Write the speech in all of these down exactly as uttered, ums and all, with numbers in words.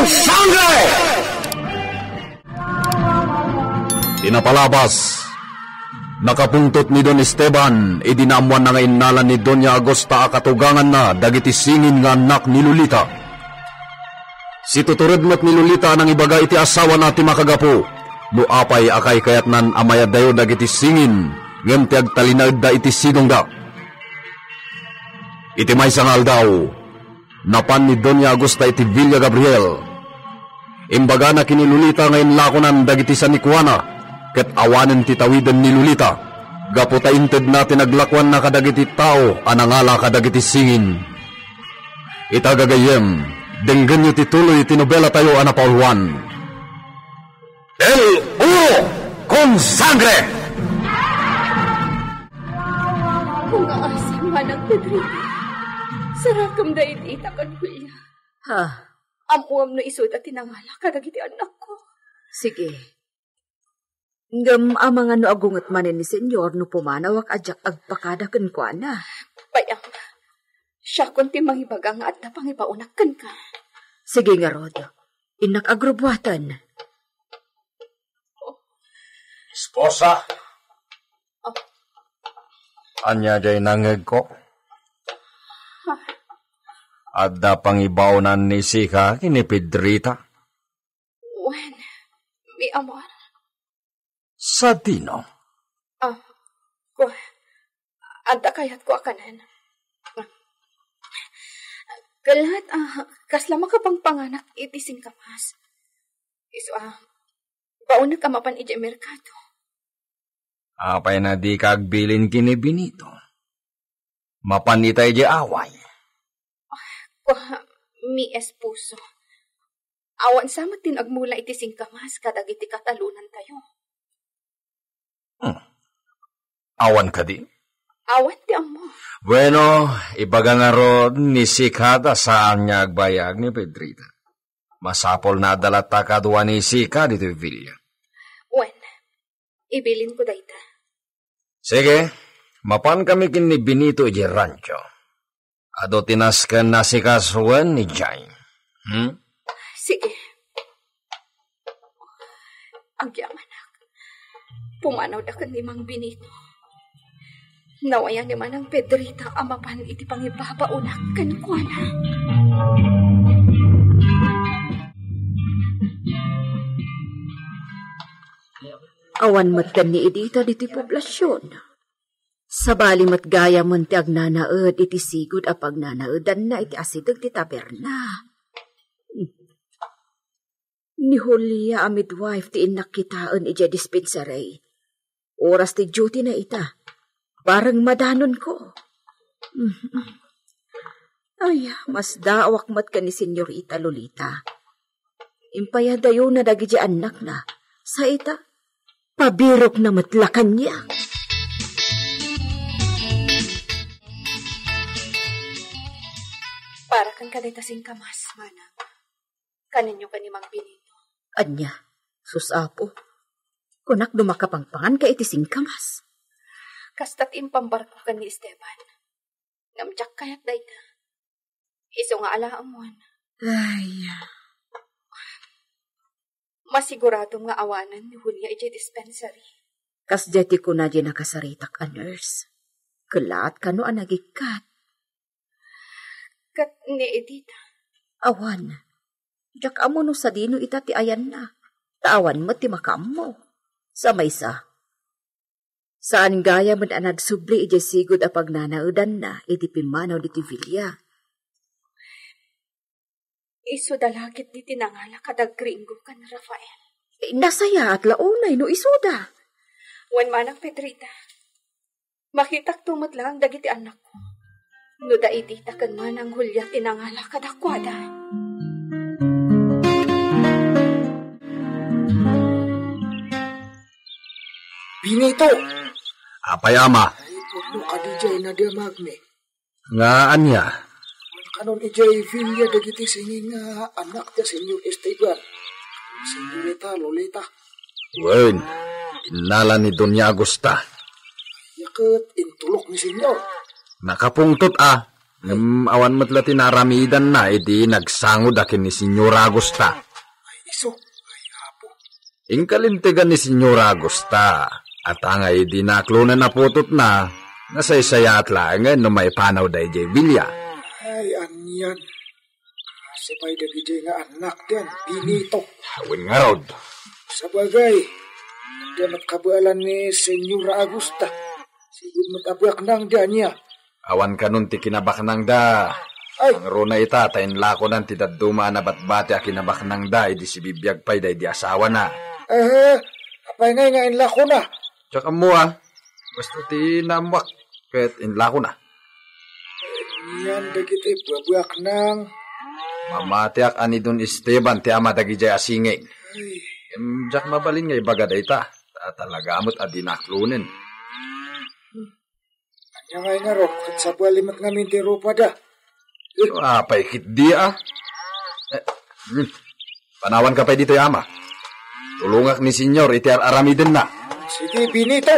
Sangre! Ti napalabas, nakapungtot ni Don Esteban idi naammoanna nga innala ni Doña Agusta a katuganganna dagiti singin nga annak ni Lolita. Situtured met ni Lolita a nangibaga iti asawana ti makagapu no apay a kaikayatnan a mayadayo dagiti singin ngem ti agtalinaedda iti sidongda. Iti maysa nga aldaw, napan ni Doña Agusta iti Villa Gabriel. Imbagana ken ni Lolita nga inlakonan dagiti sanikuana ket awanen ti tawiden ni Lolita gapu ta intedna ti naglakoanna kadagiti tao a nangala kadagiti singin. Ita gagayyem, denggenyo ti tuloy ti nobelatayo a napauluan. El Oro con Sangre! Kung aasam nga nagdadrive, sarakemda iti ita ken Julia. Ha? Ammoam no isuda ti nangala kadagiti annakko. Sige. Ngem amangan no agunget manen ni Senyor no pumanawak a diak agpakada kenkuana. Bayam, siakon ti mangibaga nga adda pangibaonak kenka. Sige ngarud, innak agrubuaten. Esposa, ania diay nangngegko? Adda pangibaonan ni Sika ken ni Pedrita? Wen, mi amor. Sadino? Ah, kua, adda kayatko a kanen. Ket, ah, kasla makapangpanganak iti singkamas. Isu a, baonek a mapan idiay merkado. Apay a dika agbilin ken ni Benito? Mapan ita idiay away. Kua, mi esposo. Awan sa met ti nagmula iti singkamas kadagiti katalonantayo. Hmm. Awan kadi? Awan ti ammo. Bueno, ibaga ngarud ni Sika ta saan nga agbayag ni Pedrita. Masapulna a adda latta kadua ni Sika ditoy villa. Wen, ibilinko dayta. Sige, mapankami ken ni Benito idiay rancho. Adu ti nasken a sikasoen idiay. Hmm? Sige. Agyamanak, pumanawda ken ni Mang Benito. Nawayan ni Manang Pedrita a mapan iti pangibabaonak kenkuana. Awan metten ni Edita ditoy poblasion. Sabali met gayamen ti agnanaed iti sigud a pagnanaedanna iti asideg ti taberna. Ni Julia a midwife ti innak kitaen idiay dispensary. Oras ti duty na ita. Bareng madanonko. Ay, masdaawak met ken ni Senyorita Lolita. Impayadayona dagiti annakna. Sa ita, pabirokna met la kaniak. Para kenka dayta singkamas, manang. Kanenyo ken ni Mang Benito. Ania? Sus, Apo. Kunak no makapangpanganka iti singkamas. Kasta ti impambarko ken ni Esteban. Ngem diak kayat dayta. Isu nga alaemon. Ay. Masiguradom nga awanen ni Julia idiay dispensary. Kasdiay ti kuna diay nakasaritak a nurse. Kellaat kano a nagikkat. Ket ni Edita? Awan. Diak ammo no sadino ita ti ayanna. Ta awan met ti makaammo. Sa maysa, saan gayamen a nagsubli idiay sigud a pagnanaedanna idi pimmanaw ditoy villa. Isuda la ketdi ti nangala kada Gringo ken Rafael. Eh, nasayaat la unay no isuda. Wen manang Pedrita, makitakto met laeng dagiti annakko. No da Edita ken manang Julia ti nangala kadakuada. Benito! Apay, ama? Ay, pudno kadi diay nadamagmi. Nga ania? Kanon idiay villa dagiti singin nga annak ti Senyor Esteban. Senyorita Lolita. Wen, innala ni Doña Agusta. Aya ket intulok ni Senyor. Nakapungtot a. Ngem awan met la ti naaramidanna idi nagsangoda ken ni Señora Augusta. Ay, isu. Ay, Apo. Inkalintegan ni Señora Augusta, ata nga idi naaklonen a putotna, nasaysayaat laengen no maipanawda idiay bilia. Ay, anian. Kasi pay dagiti nga annak dian, Benito. Wen ngarud. Sabagay, adda met kabaelan ni Señora Augusta. Sigud met a baknang dian niya. Awan kanon ti kinabaknangda. Ay. Pangruna ita, ta inlakonan ti dadduma a nabatbati a kinabaknangda idi sibibiag pay daydi asawana. Aha, apay ngay nga inlakona? Diak ammo, a. Basta ti naammuak, ket inlakona. Anian dagiti babaknang. Mamatiak a ni Don Esteban ti ama dagidiay a singig. Ay. Em, diak mabalin nga ibaga dayta. Ta talaga met a di naaklonen. Ania ngay ngarud, ket sabali met ngamin ti rupada. Apay ketdi, a? Eh, hmm. Panawanka pay ditoy, ama. Tulongak ni Señor iti ar-aramidenna. Sige, Benito.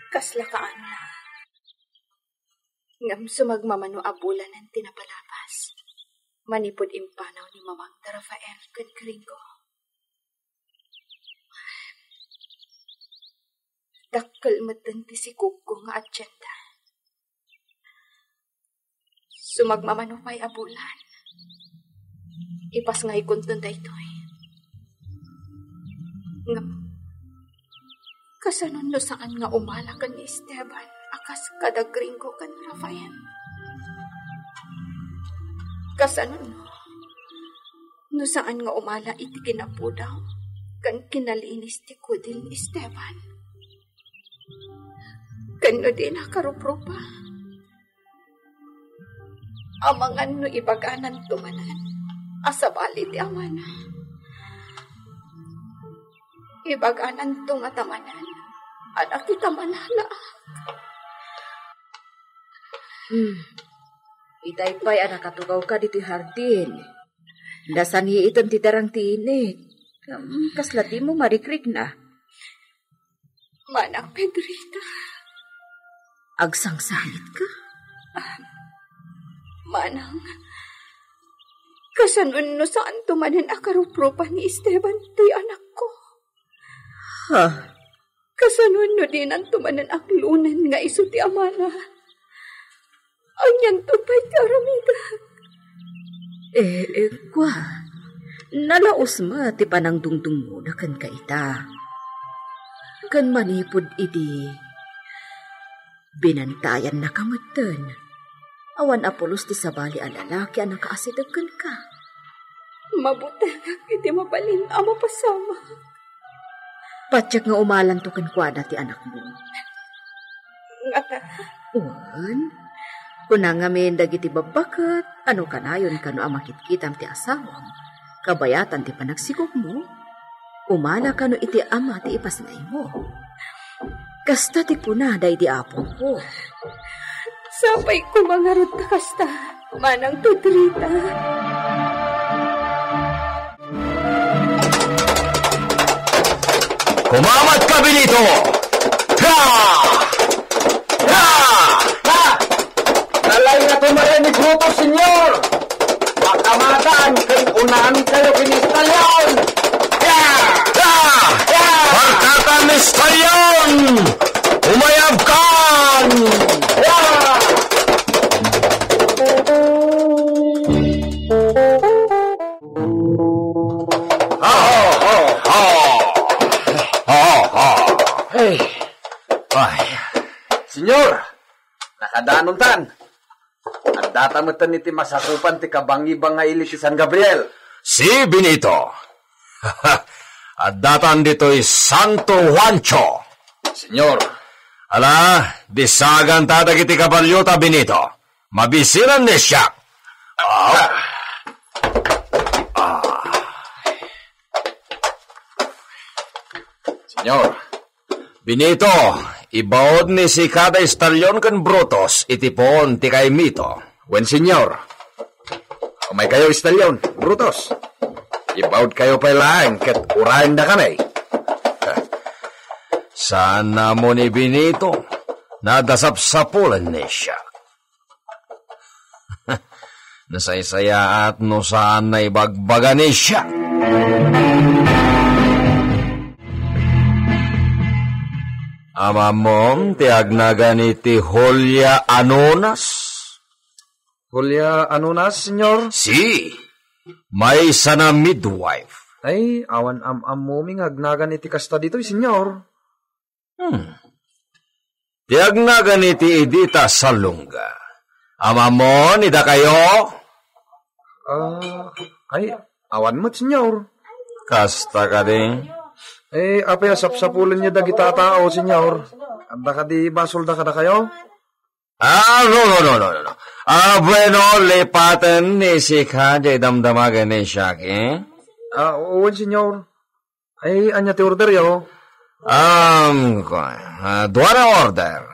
Kasla kaano. Ngem sumagmamano a bulanen ti napalabas manipud impanaw ni Mamang da Rafael ken Gringo. Dakkel metten ti sikogko nga agenda. Sumagmamano pay a bulan, ipasngaykonton daytoy. Ngem, kasano no saan nga umala ken ni Esteban a kas kada Gringo ken Rafael? Kasano no, no saan nga umala iti kinapudaw ken kinalinis ti kudil ni Esteban? Ken no di nakaruprupa, amangan no ibagananto manen a sabali ti amana. Ibagananto ngata manen a nakita manalaak. Hmm. Itay pay a nakatugawka ditoy hardin. Nasaniitan ti darang ti init. Ngem kasla dimo marikrikna. Manang Pedrita. Agsangsangitka? Ah, Manang, kasano no saanto manen a karuprupa ni Esteban ti anakko? Ha? Kasano no dinanto manen aklonen nga isu ti amana? Anianto pay ti aramidak? Eh, eh, kua, nalaus met ti panangdungdungngona kenka ita. Ken manipud idi, binantayannaka metten. Awan a pulos ti sabali a lalaki a nakaasideg kenka. Mabutengak iti mabalin a mapasamak. Patiek nga umalanto kenkuana ti anakmo. Ngata? Wen, kuna ngamin dagiti babbaket a no kanayon kano a makitkitam ti asawam, kabayatan ti panagsikogmo, umala kano iti ama ti ipasngaymo. Kasta ti kuna daydi apongko. Sapay koma ngarud ta kasta, Manang Pedrita. Kumamat ka, Benito! Ha! Ha! Ha! Nalay nga tumare ni Bruto, Senyor! Makamatan ken unaan kayo ken Estalyon! Ya! Ya! Ya! Barkatan Estalyon! Umayabkan! Ya! Ha, ha, ha, ha. Ha, ha, ha. Ay. Ay. Senyor, nakadanontan. Addata metten iti masakupan ti kabangibangaili ti San Gabriel. Si Benito. Addatan ditoy Santo Juancho. Senyor. Ala, disaganta dagiti kabalio ta, Benito. Mabisiran ni siak. Ah. Ah. Senyor. Benito, ibaod ni sika da Estalyon ken Brutus iti puon ti kaimito. Wen, Senyor. Umaykayo, Estalyon, Brutus. Ibaodkayo pay laeng ket urayendakanay. Saan na ammo ni Benito, nadasapsapulan ni siak. Nasaysayaat no saan na ibagbaga ni siak. Amam ti agnagan iti Julia Anunas? Julia Anunas, senyor? Si, maysa na midwife. Ay, awan am-ammomi nga agnagan iti kasta ditoy, senyor. Hmm. Ti agnagan iti Edita Salonga. Amam ni dakayo? Ah, ay, awan met, senyor. Kasta kadi? Eh, apay a sapsapulenyo dagita a tao, senyor? Adda kadi basolda kadakayo? Ah, no, no, no, no, no, no. Ah, bueno, lipaten ni sika, jay damdama ken ni Shaki. Ah, wen, senyor. Ay, ania ti orderyo? Um, kuan, ah, dua na order.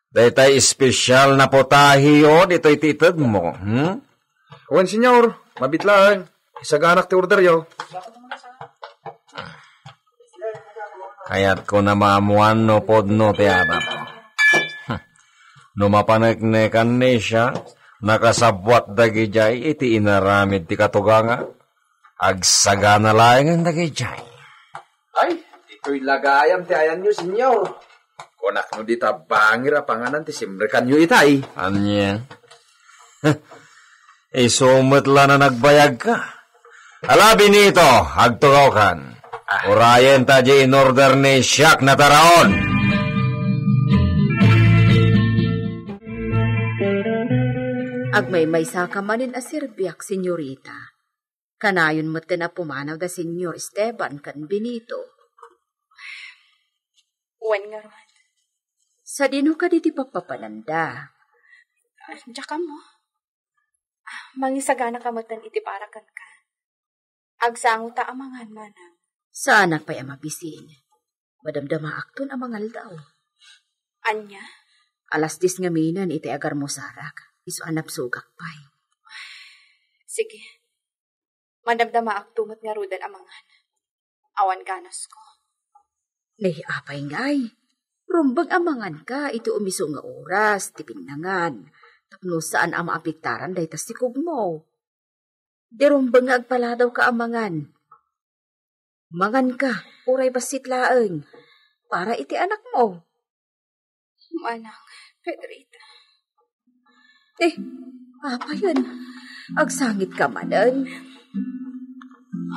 Daytay espesyal na putaheyo ditoy ti itedmo, hmm? Wen, senyor. Mabit laeng. Isaganak ti orderyo. Kayatko a maammuan no pudno ti adap. No mapaneknekan ni siak, nakasabbuat dagidiay iti inaramid ti katuganga. Agsagana laengen dagidiay. Ay, ditoy la gayam ti ayanyo, senyor. Kunak no dita bangir a panganan ti simrekanyo itay. Ania? Isu met la a nagbayagka. Ala, Benito, agtugawkan. Ah. Urayen ta di in-order ni Shaki a taraon. Agmaymaysaka manen a serbiak, senyorita. Kanayon metten a pumanaw da Senyor Esteban ken Benito. Wen ngarud. Sadino kadi ti pappapananda? Ah, diak ammo. Ah, mangisagana ka metten iti para kenka. Agsango ta a mangan, manang. Saanak pay a mabisin. Madamdamaakton a mangaldaw. Ania? Alas dies ngaminen iti agarmusarak. Isu a napsugak pay. Sige. Madamdamaakto met ngaruden a mangan. Awan ganasko. Ni apay ngay? Rumbeng a manganka iti umiso nga oras ti pinnangan, tapno saan a maapektaran dayta sikogmo. Di rumbeng nga agpaladawka a mangan. Manganka, uray bassit laeng, para iti anakmo. Manang Pedrita. Eh, apayen, agsangitka manen?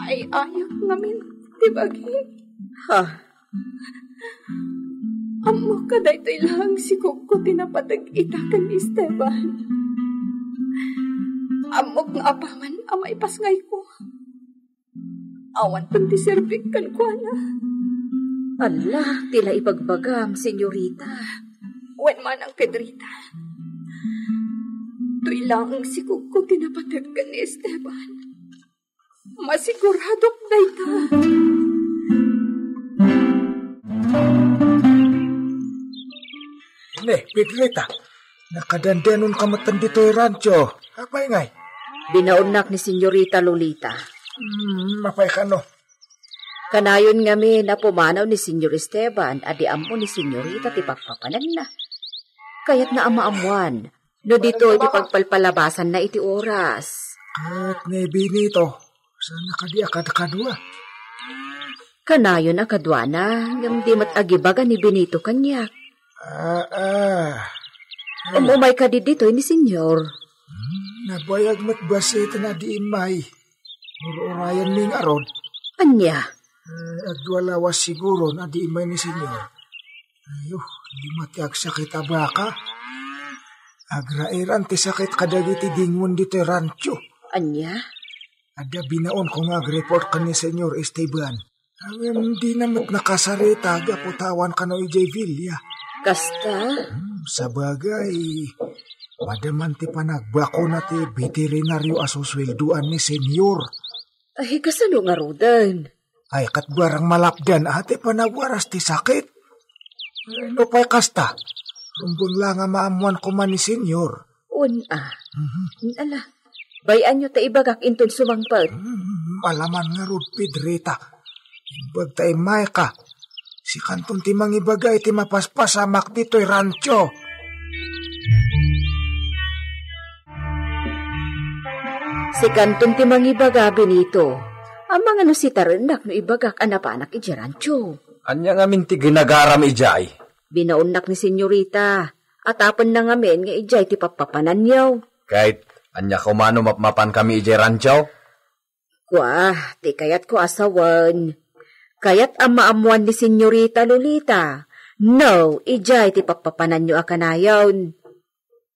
Ay, ayak ngamin ti bagi. Ha? Ammok a daytoy laeng sikogko ti napateg ita ken ni Esteban. Ammok nga apaman a maipasngayko. Awan pay ti serbik kenkuana. Alla, ti la ibagbagam, senyorita. Wen manang Pedrita. Toy laeng sikogko ti napateg ken ni Esteban. Masiguradok dayta. Ne, Pedrita, nakadandenonka metten ditoy rancho. Apay ngay? Binaonnak ni Senyorita Lolita. Hmm, apay kano? Kanayon ngamin a pumanaw ni Senyor Esteban a di ammo ni Senyorita ti pappapananna. Kayatna a maammuan no ditoy ti pagpalpalabasanna iti oras. Ket ni Benito, saan na kadi a kadkadua? Kanayon a kaduana, ngem di met agibaga ni Benito kaniak. Ah, ah. Umumay kadi ditoy ni Senyor. Hmm, nabayag met bassit a di immay. Ur-urayenmi ngarud. Ania? Eh, agdua lawas siguro a di immay ni Senyor. Ayo, di met ti agsakit a baka. Agrairan ti sakit kadagiti dingon ditoy rancho. Ania? Adda binaonko nga agreport ken ni Senyor Esteban. Ngem dina met nakasarita gapu ta awan kano idiay villa. Kasta? Hmm, sabagay, madaman ti panagbakona ti beterinario a susueldoan ni Senyor. Ay, kasano ngaruden? Ay, ket barang malapdan a ti panagwaras ti sakit. Eh, no pay kasta, rumbeng la nga maammuan koma ni Senyor. Wen a. Mhm. Ala, bay-anyo ta ibagak inton sumangpet. Hmm, ala man ngarud, Pedrita. Imbag ta immayka. Sikanton ti mangibaga iti mapaspasamak ditoy rancho. Sikanton ti mangibaga, Benito. Amangan no sitarennak no ibagak a napanak idiay rancho. Ania ngamin ti ginagaram idiay? Binaonnak ni Senyorita. Atapenna ngamin nga idiay ti pappapananyo. Ket ania koma no mapmapankami idiay rancho? Kua, ti kayatko a sawen. Kayat a maammoan ni Senyorita Lolita. No, idiay ti pappapananyo a kanayon.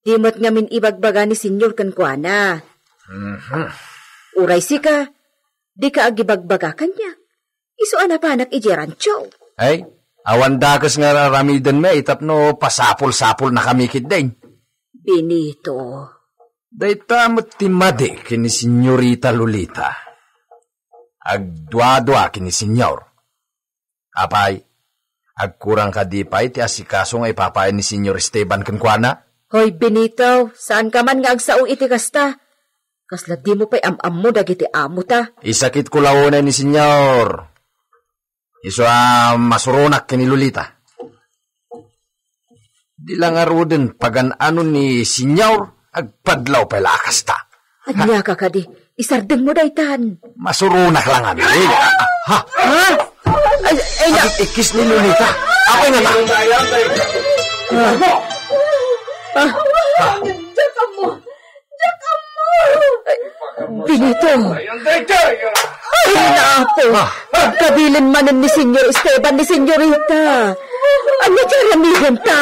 Di met ngamin ibagbaga ni Senyor kenkuana. Mhm. Uray sika, dika agibagbaga kaniak. Isu a napanak idiay rancho. Ay, awan dakes nga aramidenmi tapno pasapul-sapulnakami ketdi. Benito. Dayta met ti madi ken ni Senyorita Lolita. Agduadua ken ni Senyor. Apay, agkurang kadi pay ti asikaso nga ipapaay ni Senyor Esteban kenkuana? Hoy, Benito, saanka man nga agsao iti kasta. Kasla dimo pay am-ammo dagiti amota. Isakitko la unay ni Senyor. Isu a masuronak ken ni Lolita. Di la ngaruden pagan-ano ni Senyor, agpadlaw pay la a kasta. Ania ka kadi? Isardengmo daytan. Masuronak la ngamin. Ha? Ha? Ay, ay, na- Agik-ikkis ni Lolita. Apay nga ta? Ah. Ah. Diak ammo. Diak ammo. Benito. Ay, Apo. Ah. Pagkabilin manen ni Senyor Esteban ni Senyorita. Ania ti aramidenta?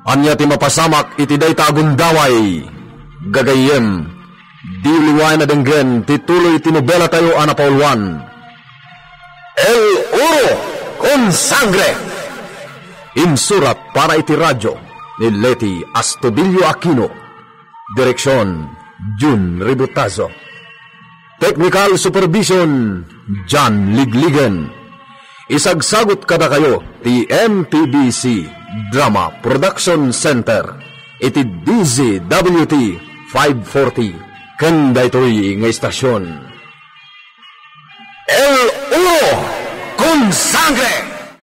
Ania ti mapasamak iti dayta a gundaway? Gagayyem, di liwayan a denggen ti tuloy ti nobelatayo a napauluan, El Oro con Sangre. Insurat para iti radio ni Leti Astudillo Aquino. Direksion, Jun Ributazo. Technical Supervision, John Ligligen. Isagsagut kadakayo ti M P B C Drama Production Center iti D Z W T five forty ken daytoy nga istasyon. El Oro con Sangre!